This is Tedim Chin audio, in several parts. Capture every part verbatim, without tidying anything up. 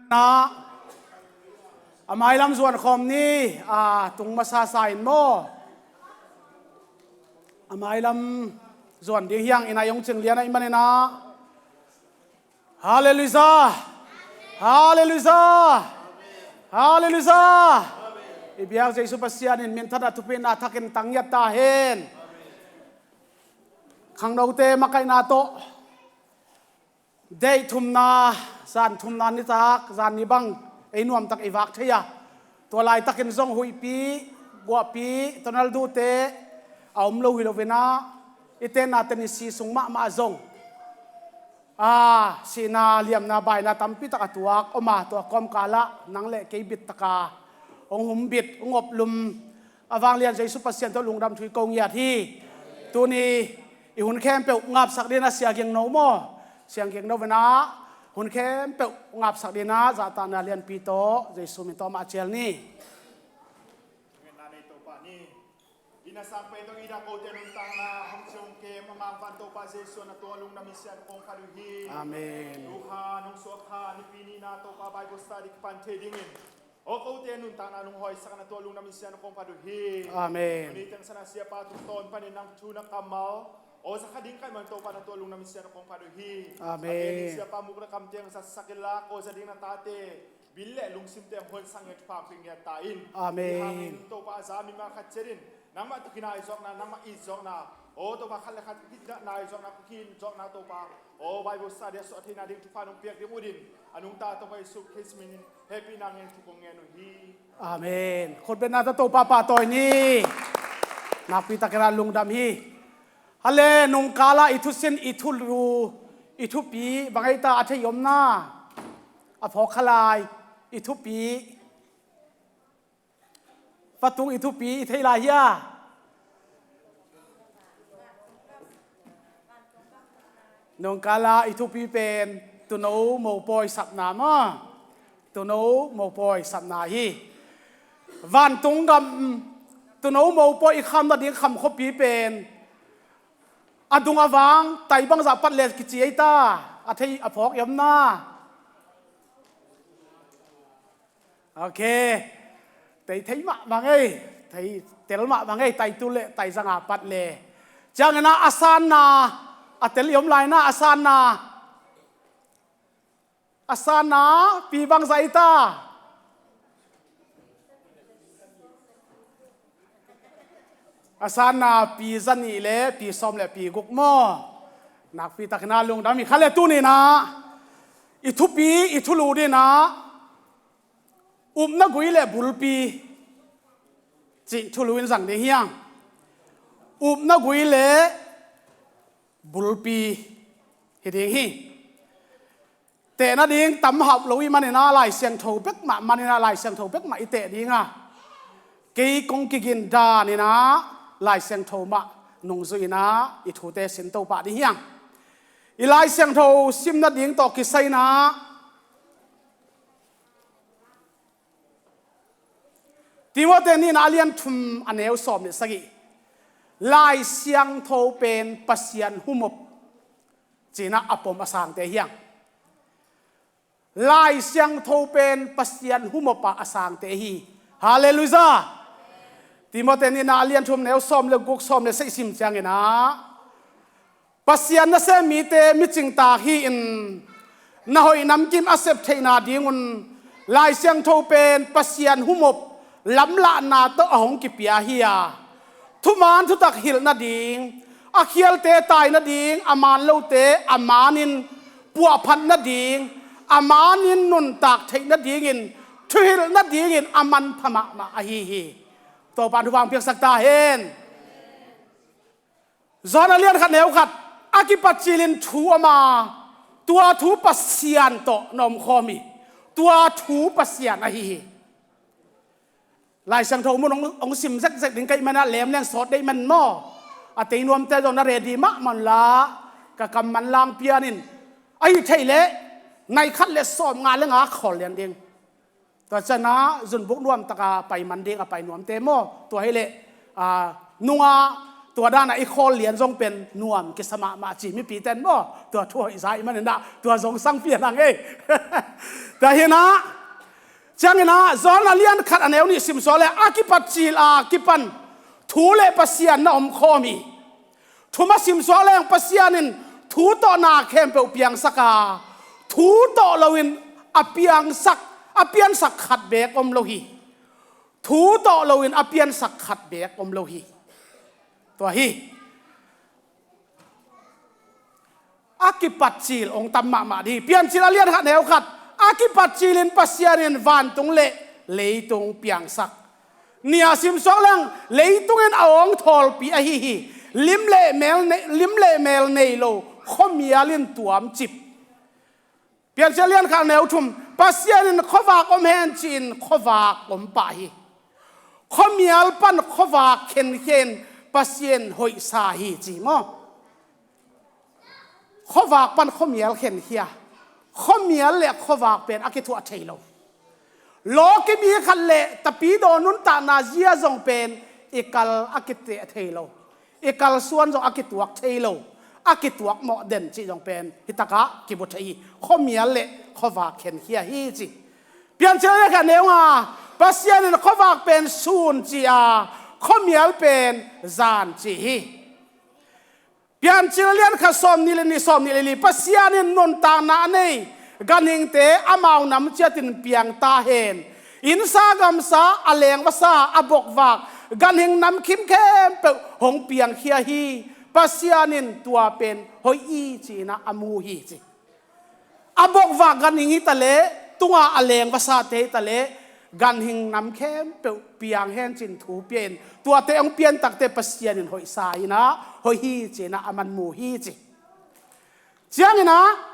Na, a mailam zuan khawm ni, a tung masa sa in maw? A mailam zuan ding hiang in a i hong cing lian ahih manin ah. Halleluiah! Halleluiah! Halleluiah! I biak Jesu Pasian in minthanna thupina thakin tang ngiat ta hen. Khangnote makaihna tawh. Deih thumna, zan thumna nitak, zan ni bang ei nuamtak i vak thei a. Tua laitakin zong huihpi, guahpi, tonal duhte a om lo hi loin ah, i tenna ten i si sung mahmah zong, a, sihna, liamna, baina tampi tak a tuak om a, tua kawmkal ah nang le kei bittaka hong humbit, hong oplum, a vanglian Jesu Pasian tawh lungdam thu i ko ngiat hi. Tuni i hun khempeuh ngapsak dingin a Sia Giang No maw? Sia Giang No in ah hun khempeuh ngapsak dingin ah zahtakna lianpi tawh Jesu min tawh amah cial ni. Ngetna nei Topa ni. Inn a sang pen tawh i dah kote nuntakna hong ciong kem a mangvan Topa Jesu na tua lungdam i Sia na kong phat uh hi. Amen. Tuhan hong suak kha nipi nihna Topa Bible study kipan thei dingin aw kote nuntakna nung hawisak na tua lungdam i Sia na kong phat uh hi. Amen. Tuni teng sana Siapa tungtawn panin nang thu na kammal aw za kha ding kai man Topa na tua lungdam i Sia na kong phat uh hi. Amen. Amen. Siapa muk na kam teng zatsak inla aw za ding na tate bil le lungsim teng huansak ngiat thupha ping ngiat ta in. Amen. Hi hangin Topa a za mi ma khat ciat in nangmah tawh kinai zawkna, nangmah it zawkna, aw Topa khat le khat kinai zawkna, khin zawkna Topa aw Bible study a suah theihna ding thupha nong piak ding uh din a nungta Topa Jesu Khrist min in hehpihna ngen thu kong ngen uh hi. Amen. Khutbetna tawh Topa pahtawi ni. Nakpi takin ah lungdam hi. Hale nungkala i thusin, i thulu, i thupi bang ei ta a thei omna a phawk kha lai, i thupi. Patung i thupi i thei lai hia? Nungkala i thupi pen Tuuno mopawi sapna maw? Tuuno mopawi sapna hi. Vantung gam Tuuno mopawi i kham nading kham khuapi pen a dung a vang tai bangzah pat le kici ei ta, a thei a phawk i omna. Ok. Tei thei mahmah ngei, tei tel mahmah ngei, tai tul le tai zanga pat le. Ciangin ah a sanna, a tel i om lai na a sanna. A sanna pi bangzah ei ta? A sanna pi zanih le pi sawm le pi guk maw? Nakpi takin ah lungdam hi. Kha le tuni in ah i thupi, i thulu dingin ah upna gui le bulpi cih thulu in zang ding hiang. Upna gui le bulpi hi ding hi. Teh nading tam hauh lo i hih manin ah Lai Siangtho bek mah, manin ah Lai Siangtho bek mah i teh ding a, kei kong kigin dan in ah Lai Siangtho mah nungzui in ah i thute sin to pah ding hiang. I Lai Siangtho sim nading tawh kisai in ah Timoti nihna a lian thum a neu sawm le sagih. Lai Siangtho pen Pasian humop ci-in ah a pom a sangte hiang. Lai Siangtho pen Pasian humop a a sangte hi. Halleluiah. Timoti nihna a lian thum neu sawm le guk, sawm le sagih sim ciangin ah Pasian nasem mite micingtak hi-in na hoih namkim a sep theihna dingun Lai Siangtho pen Pasian humop lamlahna tawh a hong kipia hi a, thuman thutak hilh nading, a khialte tai nading, a man lote a manin puahphat nading, a manin nuntak theih nadingin thuhilh nadingin a manpha mahmah ahi hi. Topa'n thupha hong piaksak ta hen. Johan a lian khat neu khat a kipat cilin thu om a, tua thu Pasian tawh na omkhawm hi. Tua thu Pasian ahi hi. Lai Siangtho mun hong, hong sim zekzek ding ka hih manin ah lemleng sawt deih man maw? A tei nuamte zong na ready mahmah unla, ka kam manlang pianin, ahi theih leh nai khat le sawmnga le nga khawl lian ding. Tua ciangin ah zunbuk nuamtaka pai man ding a pai nuamte maw? Tua hi leh, a, nunga tua dana i khawl lian zong pen nuam kisa mahmah ci mipite in maw? Tua thu hoih za ahih manin ah tua zong sang pian hang ei. Tua hi-in ah, ciangin ah, Johan a lian khat a neu nih simsuak leng a kipat cil a kipan thu le Pasian na omkhawm hi. Thum a simsuak leng Pasian in thu tawh na khempeuh piangsak a, thu tawh loin a piangsak, a piansak khat beek om lo hi. Thu tawh loin a piansak khat beek om lo hi. Tua hi. A kipat cil hong tam mahmah ding hi. Piancil a lian khat neu khat, a kipat cilin Pasian in vantung le leitung piangsak. Nih a simsuak leng leitung in a awng thawlpi ahi hi. Lim le mel nei, lim le mel nei lo khuamial in tuamcip. Piancil a lian khat neu thum, Pasian in khuavak om hen ci-in khuavak om pah hi. Khuamial pan khuavak khenkhia in Pasian hoihsa hi ci maw? Khuavak pan khuamial khenkhia. Khuamial le khuavak pen a kithuah thei lo. Lawki mi khat le tapidaw nuntakna zia zong pen i kal a kiteh thei lo. I kalsuan zong a kituak thei lo. A kituak mawh den cih zong pen hi takah kibu thei hi. Khuamial le khuavak khenkhia hi ci. Piancil a lian khat neu nga, Pasian in khuavak pen sun ci a, khuamial pen zan ci hi. Piancil a lian khat sawm nih le nih, sawm nih le li, Pasian in nuntakna a nei ganhingte amau nam ciatin piang ta hen. Innsa gamsa, a lengvasa, a bokvak, ganhing namkim khempeuh hong piangkhia hi. Pasian in tua pen hoih hi ci-in ah a mu hi ci. A bokvak ganhing hi taleh, tunga a lengvasate hi taleh, ganhing nam khempeuh piang hen ci-in thu pia in, tuate hong piantakte Pasian in hoihsa in ah, hoih hi ci-in ah a man mu hi ci. Ciangin ah,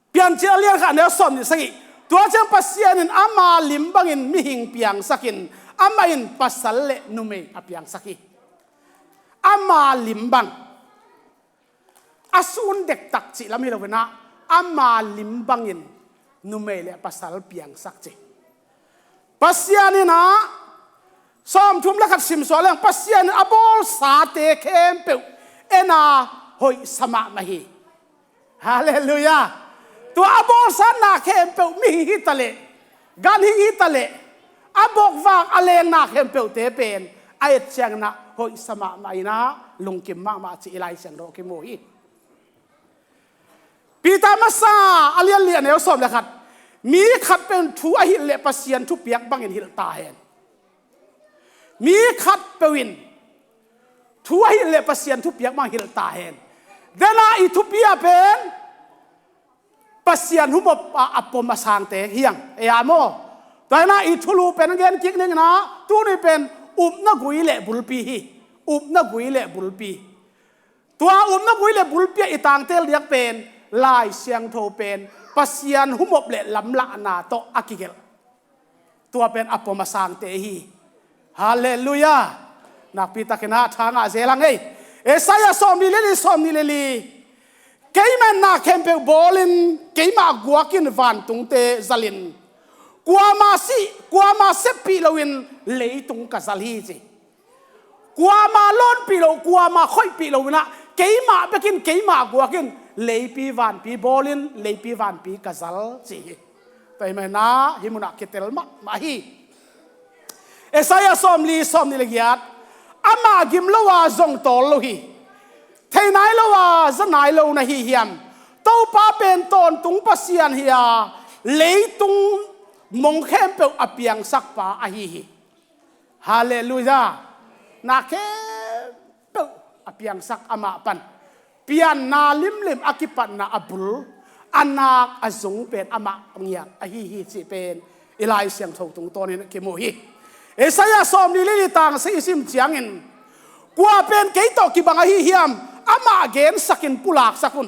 Piancil a lian khat neu sawm nih sagih. Tua ciang Pasian in ama lim bangin mihing piangsakin, amah in pasal le numei a piangsak hi. Ama lim bang. A sun dektak cih lam hi lo-in ah, ama lim bangin numei le pasal piangsak ci. Pasian in ah, sawmthum le khat simsuak leng, Pasian in a bawlsate khempeuh en a hoihsa mahmah hi. Halleluiah. Tua a bawlsa na khempeuh, mihing hi taleh, ganhing hi taleh, a bokvak a leng na khempeuhte pen a et ciangin ah hoihsa mahmah in ah lungkim mahmah ci i Lai Siangtho kimu hi. Peter masa a lian li a neu sawm le khat, mi khatpeuh in thu a hilh leh Pasian thupiak bangin hilh ta hen. Mi khatpeuh in thu a hilh leh Pasian thupiak bangin hilh ta hen. Dena i thupi a pen Pasian humop a, a pom a sangte hi hang, ei a maw? Tua hi-in ah i thulu pen gen kik ning in ah, tuni pen upna gui le bulpi hi. Upna gui le bulpi. Tua upna gui le bulpi ah i tangtel diak pen, Lai Siangtho pen Pasian humop le lamlahna tawh a kigelh. Tua pen a pom a sangte hi. Halleluiah. Nakpi takin ah tha ngah zel hang ei. Isaiah sawm nih le li, sawm nih le li. Keimah in na khempeuh bawlin, keimah guakin vantungte zalin. Kuama sih, kuama seppih loin leitung ka zal hi ci. Kuama lawnpih lo, kuama khoihpih lo-in ah, keimah bekin, keimah guakin, leipi vanpi bawlin, leipi vanpi ka zal ci hi. Tua ahih manin ah, hih munah kitel mahmah hi. Isaiah sawm li, sawm nih le giat, amah gim lo a zong tawl lo hi. Thei nai lo a za nai lo na hi hiam? Topa pen tawntung Pasian hi a, leitung mong khempeuh a piangsakpa ahi hi. Halleluiah. Na khempeuh a piangsak amah pan. Pianna limlim a kipatna a bul, a nak a zung pen amah ngiat ahi hi cih pen i Lai Siangtho tungtawnin kimu hi. Isaiah sawm nih le li tang sagih i sim ciangin, kua pen kei tawh kibang ahi hiam? Amah gensakin pulaksak un.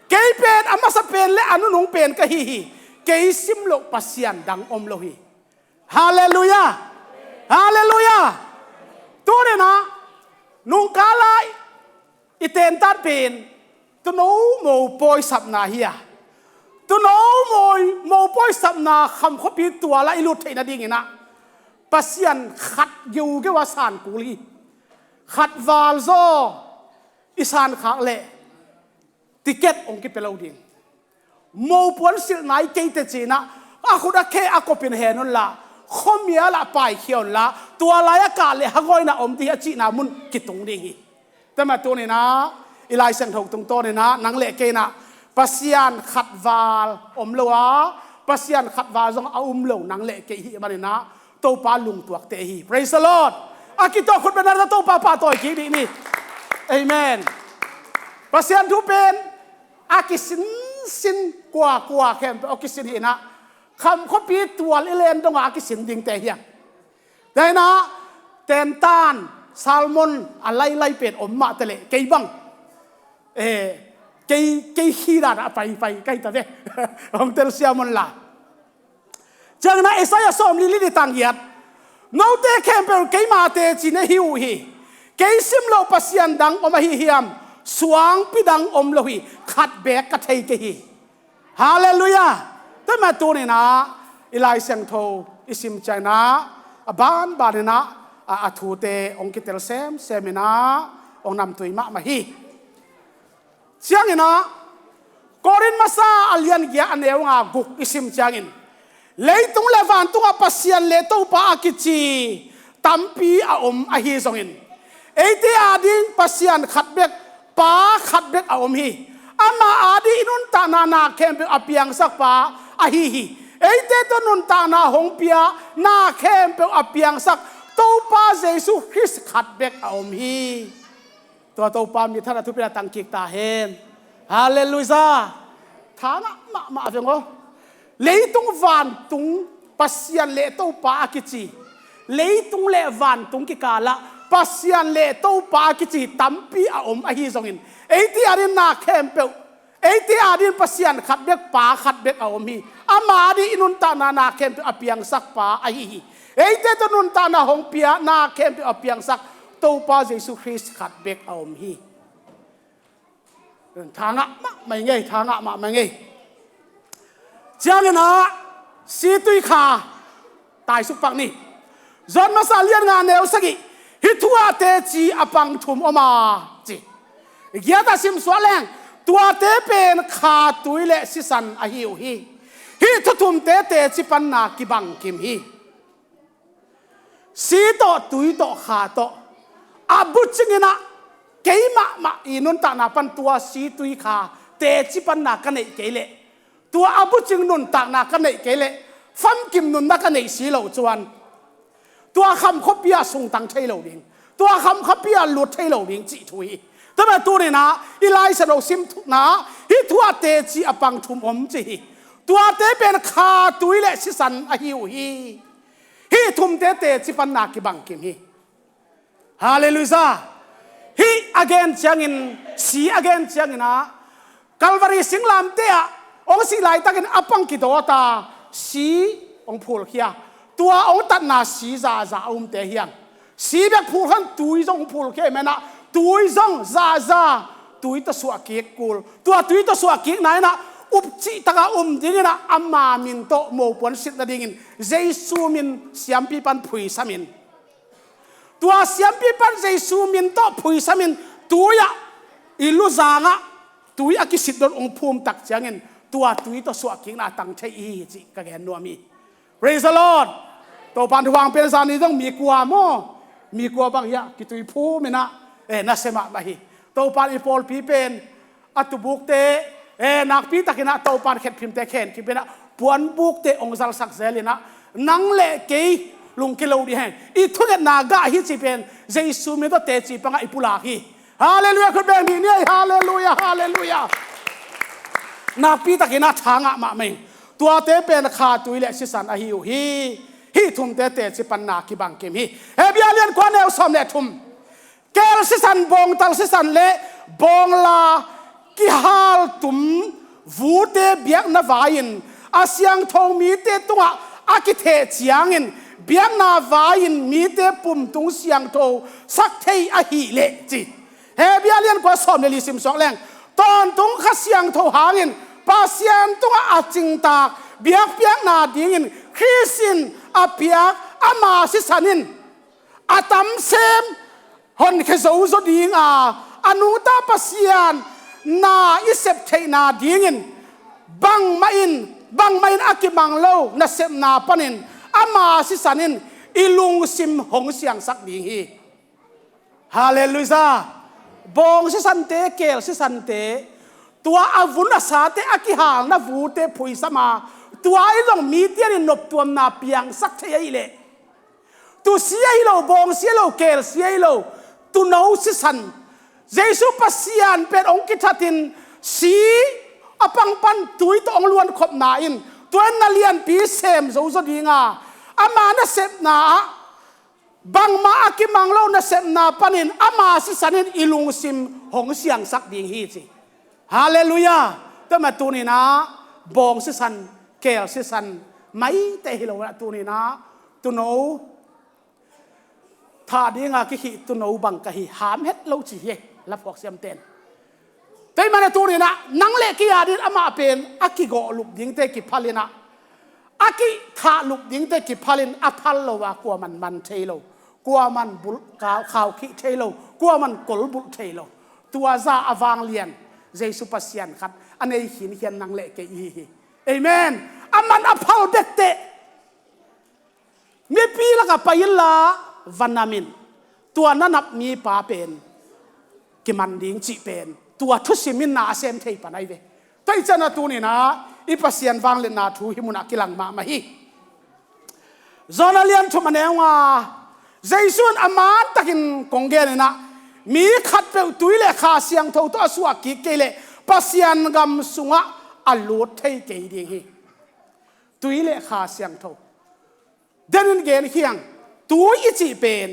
Kei pen a masa pen le a nunung pen ka hi hi. Kei sim loh Pasian dang om lo hi. Halleluiah. Halleluiah. Tuni-in ah, nungkal a i tentan pen, tuuno mopawi sapna hi a. Tuuno mopawi sapna kham khuapi tual ah i lut theih nadingin ah, Pasian khat geugeu a san kul hi. Khat val zaw i san khak leh ticket hong kipia lo ding. mopuan silh nai kei teh ci-in ah, a khut a khe a kopin hen unla, khuamial ah paikhia unla, tua lai-a kah le hagawina om ding hi a cihna mun kitung ding hi. Tua mah tuni-in ah, i Lai Siangtho tungtawn in ah, nang le kei in ah, Pasian khat val om lo a, Pasian khat val zong a um lo nang le kei i hih manin ah, Topa lungtuakte hi. Praise the Lord. A kituak khut beng na Topa pahtawi kik dih ni. Amen. Pasian thu pen a kisinsin kuakua khempeuh a kisin hi in ah, Kham khuapi tual i len dongah a kisin dingte hi hang. Tua hi in ah, tentan, salmon a lailai pen om mah teh leh kei bang, eh, kei, kei hi dan a paipai ka hi ta ve. Hong telsiam unla. Ciangin ah Isaiah sawmli le li tang giat, note khempeuh keima teci na hi uh hi. Kei sim loh Pasian dang om ahi hiam? Suangpi dang om lo hi. Khat beek ka thei kei hi. Halleluiah. Tua mah tuni-in ah, i Lai Siangtho i sim ciangin ah, a banban in ah, a, a thute hong kitel semsem in ah, hong namtui mahmah hi. Ciangin ah, Korin masa a lian giat a neu nga guk i sim ciangin, leitung le vantungah Pasian le Topa a kici tampi a om ahi zongin, eite ading Pasian khat bek, Pa khat bek a om hi. Ama ading i nuntakna na khempeuh a piangsak Pa ahi hi. Eite tawh nuntakna hong pia, na khempeuh a piangsak Topa Jesu Khrist khat bek a om hi. Tua Topa minthanna thupina tang kik ta hen. Halleluiah. Tha ngah mahmah veng aw. Leitung vantung Pasian le Topa a kici, leitung le vantung kikalah Pasian le Topa a kici tampi a om ahi zongin, eite ading na khempeuh, eite ading Pasian khat bek, Pa khat bek a om hi. Ama ading i nuntakna na khempeuh a piangsak Pa ahi hi. Eite tawh nuntakna hong pia, na khempeuh a piangsak Topa Jesu Khrist khat bek a om hi. Tha ngah mahmah i ngei, tha ngah mahmah i ngei. Ciangin ah, si tui kha, taisuk pak ni. John masa lian nga neu sagih, hih thu ah teci a pang thum om a, ci. Giat ah simsuak leng, tuate pen kha, tui le sisan ahi uh hi. Hih thu thumte teci panna kibang kim hi. Si tawh, tui tawh, kha tawh. A bucing in ah, kei mahmah i nuntakna pan tua si, tui, kha teci panna ka neih kei leh, tua a bucing nuntakna ka neih kei leh, famkim nunna ka neih si lo cuan, tua Kham khuapi ah sungtang thei lo ding, tua Kham khuapi ah lut thei lo ding cih thu hi. Tua mah tuni-in ah, i Lai Siangtho sim thukna, hih thu ah teci a pang thum om ci hi. Tuate pen kha, tui le sisan ahi uh hi. Hih thumte teci panna kibang kim hi. Halleluiah. Hih a gen ciangin, si a gen ciangin ah, Calvary singlamteh ah hong sih laitakin a pang kidawt a, si hong phulkhia. Tua hong tatna si zaza a umte hi hang. Si bek phulkhian tui zong phulkhia ahih manin ah, tui zong zaza, tui tawh suah kik kul. Tua tui tawh suah kikna in ah, up cih takin um dingin ah, ama min tawh mopuan silh nadingin Jesu min siampi pan phuisam in. Tua siampi pan Jesu min tawh phuisam in, tui ah, i luzang ah tui a kisit dot hong phum tak ciangin, tua tui tawh suah kikna tang thei i hi cih ka gen nuam hi. Praise the Lord. Topan thu hang pen zani zong mi kua maw, mi kua bang hiah kitui phum in ah, eh, nasia mahmah hi. Topan i pawlpi pen a tubukte, eh, nakpi takin ah Topan khetphimte khen kip in ah, puanbukte hong zalsak zel in ah, nang le kei lungkia lo dih hen. I thungetna gah hi cih pen Jesu min tawh teci pangah i pulak hi. Halleluiah, khut beng dih ni ei, halleluiah, halleluiah. Nakpi takin ah tha ngah mahmah ing. Tuate pen kha, tui le sisan ahi uh hi. Hih thumte teci panna kibang kim hi. Hebru lian kua neu sawm le thum. Keel sisan, bawngtal sisan le bawngla kihaltum vute biakna vai-in a siangtho mite tungah a kitheh ciangin, biakna vai-in mite pumtung siangtho sak thei ahih leh ci. Hebru lian kua sawm le li simsuak leng, tawntung Kha Siangtho hangin Pasian tungah a cingtak biakpiakna dingin Khrist in a piak ama sisan in a tam sem honkhia zozo ding a, a nungta Pasian na i sep theihna dingin Bangmah in, bangmah in a kimang lo nasepna panin ama sisan in i lungsim hong siangsak ding hi. Halleluiah. Bawng sisante, keel sisante, tua a vun a sate, a kihalna vute phuisam a, tua in zong mite in noptuamna piangsak thei ahih leh, tu si ahi lo, bawng si ahi lo, keel si ahi lo, tuuno sisan, Jesu Pasian pen hong kithatin si a pang pan tui tawh hong luankhopna in tua in na lianpi sem zozo ding a, ama nasepna ah bangmah a kimang lo nasepna panin ama sisan in i lungsim hong siangsak ding hi ci. Halleluiah. Tua mah tuni-in ah bawng sisan, keel sisan maite hi lo-in ah tuni-in ah tuuno thah dinga kikhih tuuno bang ka hi, ham het lo ci hi, laphuak siamten. Tua ahih manin ah tuni-in ah nang le kei a dingin amah pen a kigawh lup dingte kiphal-in ah, a kithah lup dingte kiphal-in a phal lo a, kuaman man thei lo, kuaman bulh, kau, khaukhih thei lo, kuaman kolbulh thei lo. Tua zah a vanglian Jesu Pasian khat a nei khinkhian nang le kei i hi hi. Amen. A man a phal bek teh mipi lakah pai inla va nam in, tua na nap mipa pen kiman ding cih pen tua thusim in na a sem thei pan ahi ve. Tua ahih ciangin ah tuni-in ah i Pasian vangliatna thu hih munah kilang mahmah hi. Johan a lian thum a neu nga, Jesu in a mantakin kong gen-in ah, mi khatpeuh tui le Kha Siangtho tawh a suah kik kei leh Pasian gam sungah a lut thei kei ding hi. Tui le Kha Siangtho. Denin gen hi hang, tui i cih pen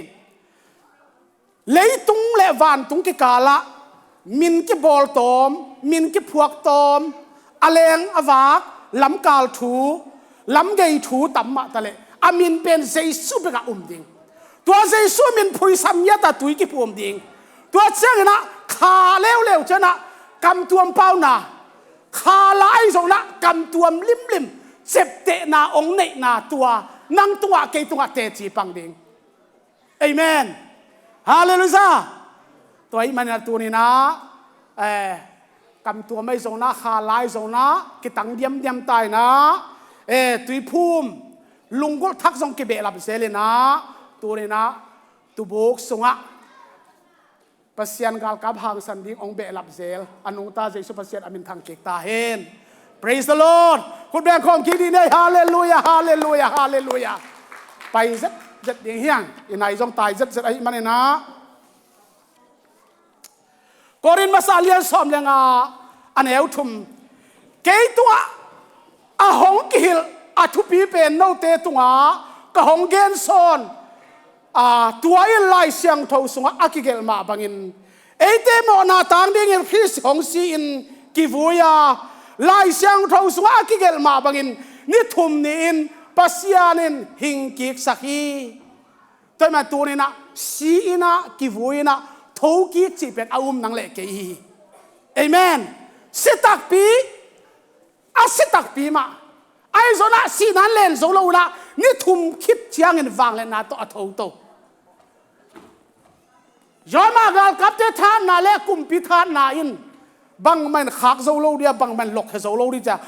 leitung le vantung kikalah min kibawl tawm, min kiphuak tawm, a leng a vak, lamkal thu, lamgei thu tam mah ta leh a min pen Jesu bekah um ding. Tua Jesu min phuisam ngiat a tui kiphum ding. Tua ciangin ah kha leuleu ciangin ah kamtuam pauna, kha la ahi zongin ah kamtuam limlim, ciaptehna hong neihna tua nang tungah kei tungah teci pang ding. Amen. Halleluiah. Tua ahih manin ah tuni-in ah, eh, kamtuam ahi zongin ah, kha la ahi zongin ah, kitang diamdiam ta-in ah, eh, tuiphum, lunggulh thak zong kibehlap zel-in ah, tuni-in ah tubuk sungah Pasian galkap hangsan ding hong behlap zel a nungta Jesu Pasian a min thang kik ta hen. Praise the Lord. Khut beng khawm kik dih ni ei. Halleluiah, halleluiah, halleluiah. Pai zetzet ding hi hang. I nai zong tai zetzet ahih manin ah, Korin masa a lian sawm le nga a neu thum, kei tungah a hong kihilh a thupi pen note tungah ka hong gensawn a, tua in Lai Siangtho sungah a kigelh mah bangin, eite mawhna tang dingin Khrist hong si-in kivui a, Lai Siangtho sungah a kigelh mah bangin ni thum ni-in Pasian in hing kiksak hi. Tua ahih manin tuni-in ah si-in ah, kivui-in ah, thokik cih pen a um nang le kei hi. Amen. Si takpi, a si takpi mah. Ahi zongin ah sihna in len zo lo-in ah ni thum khit ciangin vangliatna tawh a thoto. Roma galkapte thahatna le kumpi thahatna in bangmah in khak zo lo ding a, bangmah in lokhia zo lo ding cia,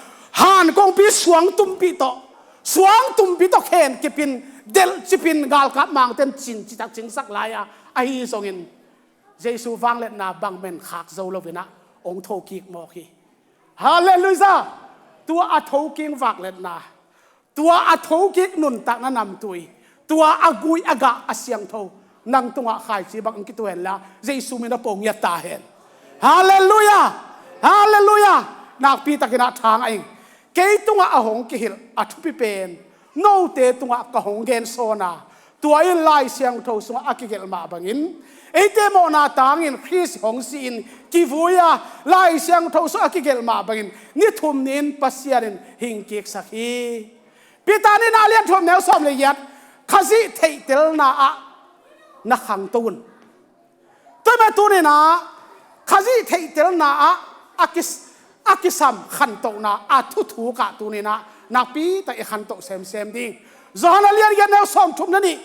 han kongpi suang tumpih tawh, suang tumpih tawh khen kipin, delh cipin galkap mangten cin citak cingsak lai a, ahi zongin Jesu vangliatna bangmah in khak zo lo-in ah hong thokik mawk hi. Halleluiah. Tua a thokik vangliatna, tua a thokik nuntakna namtui, tua a gui a gah a siangtho nang tungah khaici bang hong kitu hen la, Jesu min a ko ngiat ta hen. Halleluiah. Halleluiah. Nakpi takin ah thang a ing. Kei tungah a hong kihilh a thupi pen note tungah ka hong gensawn a, tua in Lai Siangtho sungah a kigelh mah bangin, eite mawhna tangin Khrist hong si-in kivui a, Lai Siangtho sungah a kigelh mah bangin ni thum ni-in Pasian in hing kiksak hi. Peter nihna a lian thum neu sawm le giat, Khazih theihtelna ah na khangto un. Tua ahih manin tuni-in ah Khazih theihtelna ah a kis-, a kisam khantohna a thuthuk ah tuni-in ah nakpi tak i khantoh semsem ding. Johan a lian giat neu sawm thum na nih,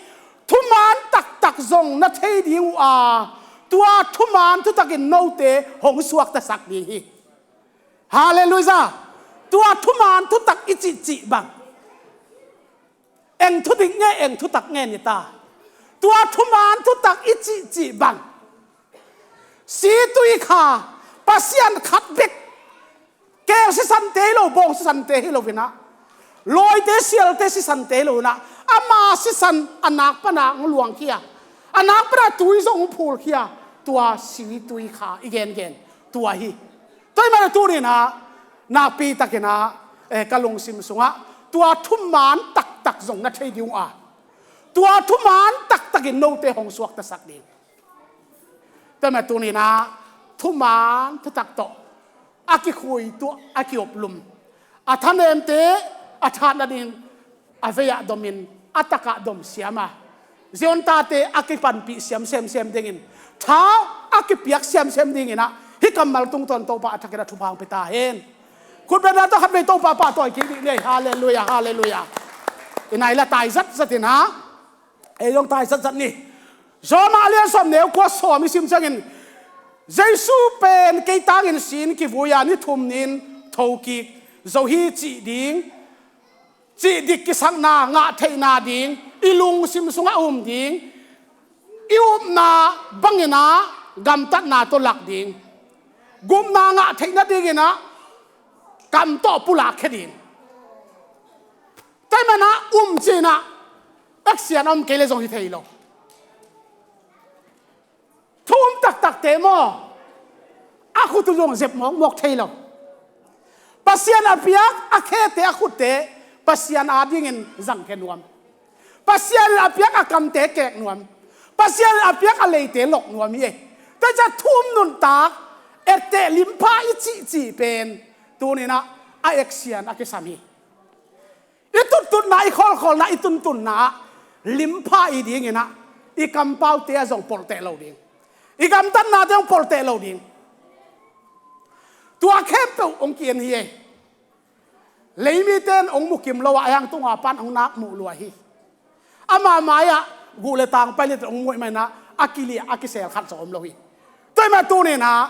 thuman taktak zong na thei ding uh a, tua thuman thutakin note hong suaktasak ding hi. Halleluiah. Tua thuman thutak i cihcih bang, eng thudik nge, eng thutak nge ni ta? Tua thuman thutak i cihcih bang, situikha, Pasian khat bek, keel sisante hi lo, bawng sisante hi lo inah, lawite sialte sisante hi lo inah, ama sisan a nak pana hong luangkhia, a nak pana tui zong hong phulkhia, tua situikha i gengen tua hi. Tua ahih manin tuni inah nakpi takin ah, eh, ka lungsim sungah tua thuman taktak zong na thei ding uh a, tua thuman taktakin note hong suaktasak ding. Tua ahih manin tuni inah thuman thutak tawh a kikhuituah, a kioplum, a thanemte a that nadingin a vei-ah domin, a takah dom siam a, Zion tate a kipanpih siam semsem dingin, tha a kipiak semsem dingin ah, hih kammal tungtawn Topa a thakin ah thupha hong pia ta hen. Khutbetna tawh khatvei Topa pahtawi kik dih ni. Halleluiah, halleluiah. I nai la tai zatzat inah, ei zong tai zatzat ni. Rom a lian sawm, neu kua sawm i sim ciangin, Jesu pen kei tangin si-in kivui a, ni thum ni-in thokik zo hi cih ding, cih dik kisakna ngah theihna ding i lungsim sungah um ding, i upna bangin ah gamtatna tawh lak ding, gupna ngah theih nadingin ah kam tawh pulakkhia ding. Tua ahih manin ah um ci-in ah, action a om kei leh zong hi thei lo. Thu um taktakte maw, a khut uh zong zep mawkmawk thei lo. Pasian a piak a khete, a khutte Pasian adingin zangkhia nuam. Pasian in a piak a kamte kek nuam. Pasian in a piak a leite lok nuam hi ei. Tua ciang thu um nuntak, etteh limpha i cihcih pen tuni inah a action a kisam hi. I tuttutna, i khawlkhawlna, i tuntunna ah limpha i dingin ah, i kampaute ah zong polhteh lo ding, i gamtatnate ah zong polhteh lo ding. Tua khempeuh hong ki-en hi ei. Leimite in hong mukim lo a, a hiang tunga pan hong nak muh lua hi. Ama mai-ah guh le tang pai leh hong muh ahih manin ah, a kiliah, a kisel khat zong om lo hi. Tua ahih manin tuni inah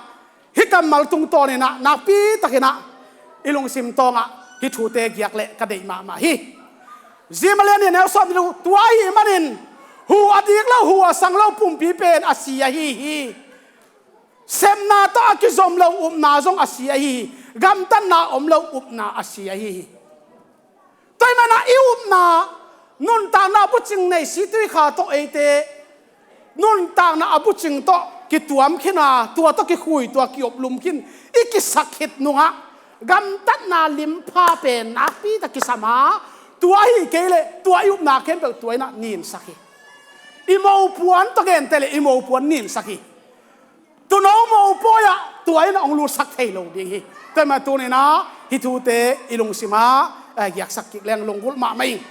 hih kammal tungtawn inah nakpi takin ah i lungsim tawngah hih thute giak leh ka deih mahmah hi. Rom a lian nih, neu sawm nih, tua ahih manin hu a dik lo, hu a sang lo pumpi pen a si ahi hi. Sepna tawh a kizom lo upna zong a si ahi hi. Gamtatna om lo upna a si ahi hi. Tua ahih manin ah i upna, nuntakna a bucing nei situikha tawh eite nuntakna a bucing tawh kituam khin a, tua tawh kikhui, tua kioplum khin i kisak khit nungah, gamtatna limpha pen nakpi tak kisam a, tua ahih kei leh tua i upna khempeuh tua inah ninsak hi. I mopuan tawh gente leh i mopuan ninsak hi. Tuuno mopawi ah tua inah hong lutsak thei lo ding hi. Tua ahih manin tuni inah hih thute i lungsim ah, eh, giaksak kik leng lunggulh mahmah ing.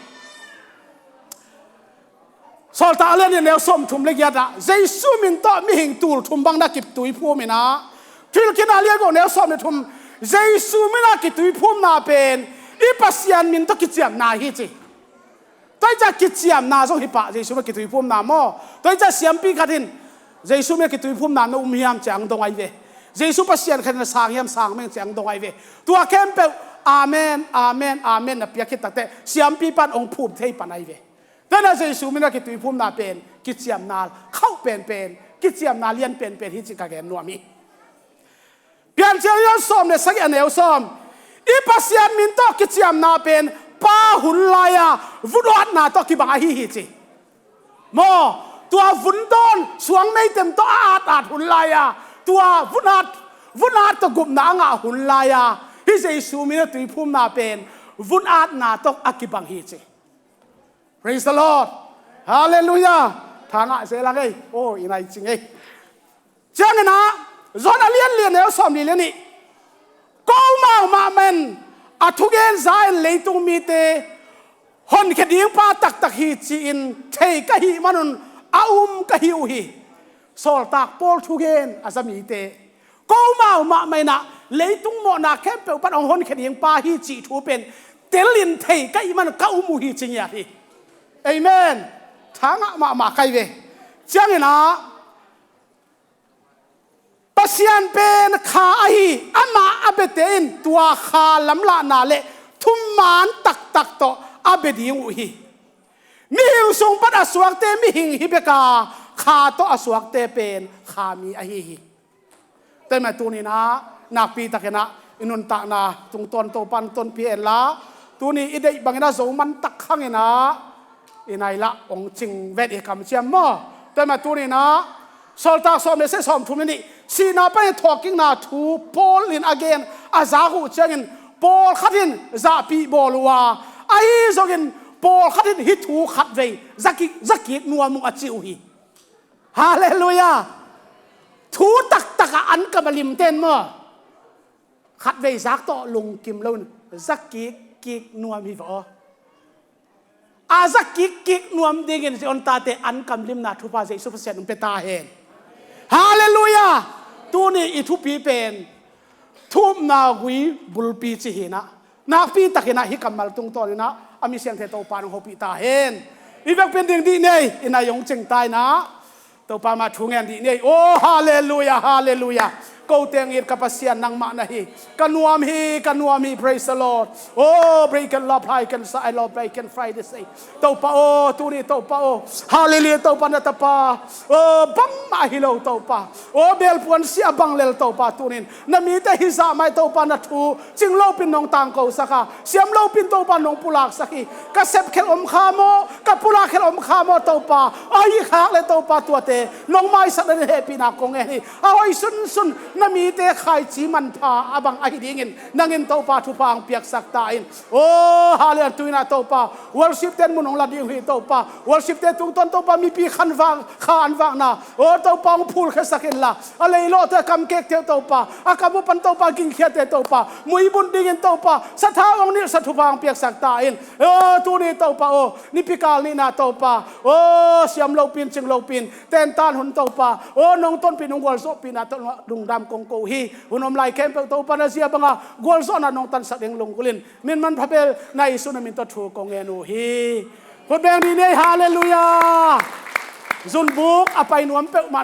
Sawltak a lian nih, neu sawmthum le giat ah, Jesu min tawh mihing tul thum bang na kituiphum inah, Thuhilhkikna a lian guk, neu sawm le thum, Jesu min a kituiphumna pen i Pasian min tawh kiciamna hi ci. Tua hi ciang kiciamna zong hi pah, Jesu min a kituiphumna maw. Tua hi ciang siampi khat in, Jesu min a kituiphumna na um hiam ci-a hong dong ahi ve. Jesu Pasian khat in a sang hiam, sang meng ci-a hong dong ahi ve. Tua khempeuh amen, amen, amen na piak khit takteh siampi pan hong phum thei pan ahi ve. Tua hi ciang Jesu min a kituiphumna pen kiciamna khauh penpen, kiciamna lian penpen hi cih ka gen nuam hi. Piancil a lian sawm le sagih, a neu sawm, i Pasian min tawh kiciamna pen Pa hun lai-a vun atna tawh kibang ahi hi ci. Maw, tua vun dawn suang meitem tawh a at at hun lai-a, tua vun at, vun at tawh gupna a ngah hun lai-a, hih Jesu min a tuiphumna pen vun atna tawh a kibang hi ci. Praise the Lord. Halleluiah. Tha ngah zel a ngei. Oh, i nai cing ei. Ciangin ah, John a lian li, a neu sawmli le nih, ko mau mahmah in a thugen za-in leitung mite honkhia ding pa taktak hi ci-in thei ka hih manun a um ka hi uh hi. Sawltak Paul thugen a za mite, ko mau mahmah in ah leitung mawhna khempeuh pan hong honkhia ding pa hi cih thu pen telin thei ka hih manun ka um uh hi ci ngiat hi. Amen. Tha ngah mahmah ka hi ve. Ciangin ah, Pa Pasian pen kha ahi, amah a biate in tua kha lamlahna le thuman taktak tawh a bia ding uh hi. Mihing sung pan a suakte mihing hi bek a, kha tawh a suakte pen kha mi ahi hi. Tua ahih manin tuni-in ah nakpi takin ah i nuntakna tungtawn Topa'n tonpih hen la, tuni i deih bangin a zo man tak hangin ah i nai lah hong cing vet i kamciam maw. Tua ahih manin tuni-in ah Sawltak sawm le sagih, sawmthum le nih, sihna panin thawhkikna thu Paul in a gen a zak uh ciangin pawlkhat in zahpih bawl uh a, ahi zongin pawlkhat in hih thu khatvei zakik zakik nuam uh a ci uh hi. Halleluiah. Thu taktak a an kam a limte in maw, khatvei zak tawh lungkim loin zakik kik nuam hi ve aw. A zakik kik nuam dingin Zion tate an kam limna thupha Jesu Pasian in hong pia ta hen. Halleluiah. Tuni i thupi pen thu upna gui bulpi ci hi-in ah, nakpi takin ah hih kammal tungtawnin ah a mi siangtho Topa'n hong hopih ta hen. I vekpi-in ding dih ni ei, i nai hong cing ta in ah Topa mah thu ngen dih ni ei. Oh, halleluiah, halleluiah. Ko teng it ka Pasian, nangmah na hi. Ka nuam hi, ka nuam hi. Praise the Lord. Oh, break and love, I can sa, I love, I can fry this day. Topa aw, tuni Topa aw, halleluiah, Topa na tapa. Oh, bangmah hi lo Topa. Oh, belpuan sia bang lel Topa, tuni-in na mite hizah mah in Topa na thu cing lopin nong tangkosak a, siam lopin Topa nong pulaksak hi. Ka sepkhelh om kha maw, ka pulakkhelh om kha maw Topa, a hih khak leh Topa tuate nong maisak nadingin hehpihna kong ngen hi. A hoih sunsun na mite khaici manpha a bang ahi dingin nang in Topa thupha hong piaksak ta in. Oh, halleluiah. Tuni-in ah Topa, worship-te'n mun hong la ding uh hi Topa. Worship-te tungtawn Topa mipi khanvak, kha an vakna, oh Topa, hong phulkhiasak inla, a leilawhte, a kamkekte uh Topa, a kam uh pan Topa gingkhiate Topa, muibun dingin Topa sathau hong nilhsak, thupha hong piaksak ta in. Oh, tuni Topa aw, nipikal nihna Topa, oh, siam lopin cing lopin tentan hun Topa, oh, nong tonpih nong gualzawhpihna tawh lungdam kong ko uh hi. Hun om lai khempeuh Topa na zia banga gualzawhna nong tansak ding lunggulh in, min manpha bel na Jesu na min tawh thu kong ngen uh hi. Khut beng dih ni ei, halleluiah. Zunbuk a pai nuam peuhmah